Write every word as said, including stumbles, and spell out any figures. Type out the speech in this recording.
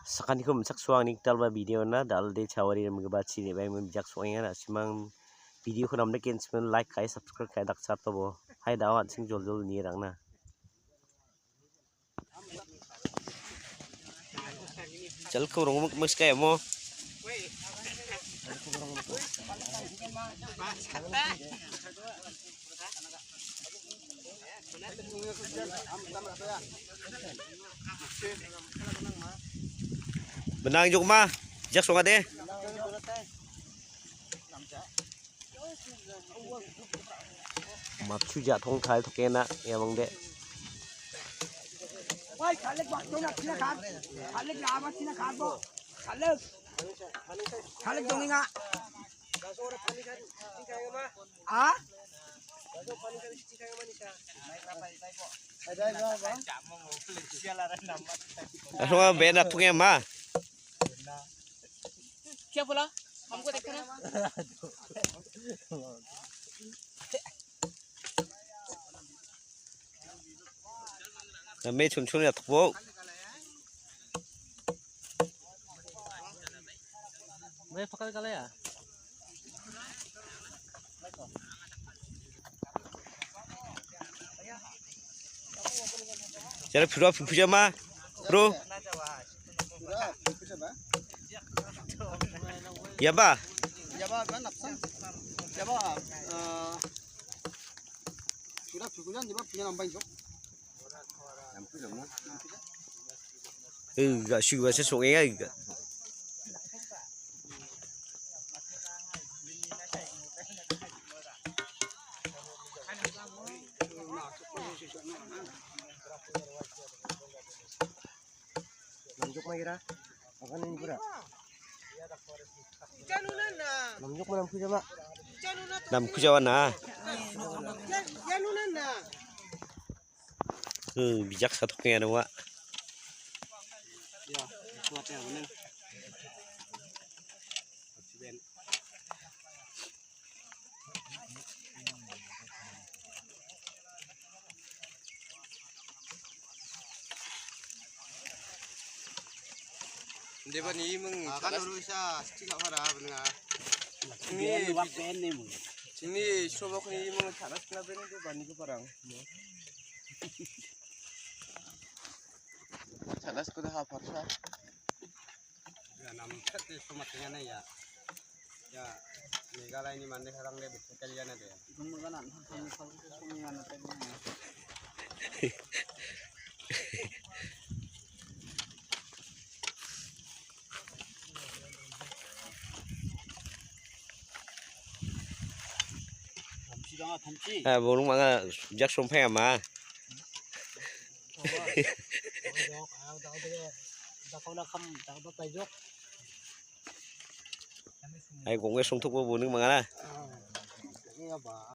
Sakaniko mechaksoa angni gitalba video-na dal·de chawari rimgipa chi re·baenga bijak soenga na·simang video-ko namdekenchim like kai subscribe kai dakchattobo. Hai da·o an·ching joljol nie rangna. Jalko rong mek mek skai mo. Benang jok ma, jak songa de. Matchu ja thong thal thokena ya bang de. Wai, kalik waktu nak sini kan. Kalik lama sini kan bo. Kalik. Kalik dong inga. Ah? Langsung band atung ya ma. क्या बोला? हमको देखना। Name chun chun ya tukbo. मैं पकड़ के लाया। Jara phura phu-, phuja ma, bro. Ya ba? Ya ba, kan napsa. Ya ba, eh, sudah phu-, phuja, ya ba, phuja nambahin jok. Eh, ga shu ba se song ya ga. Namjok ma ira. Akan ini pura. Namjok ma namku jama. Namku jawa na. Eh, bijak satu kaya dua. Ya, kuat ya, benar. Deba ni mung. Akan uru isa stick apa dah benar. Ini. Ini, ini sobok ni mung thanas kena bini tu bani ke parang. Thanas ko dah apa sa? Ya, namchat de somat tingana ya. Ya, Meghalaya ni mande harang de betul kali ya na de. Itu mah kan anak sama sama sama yang anak tadi. Thamchi dong, thamchi. Ah, burung manga jak sumpah ya ma. Ai, gongge songthokbo boning mangana.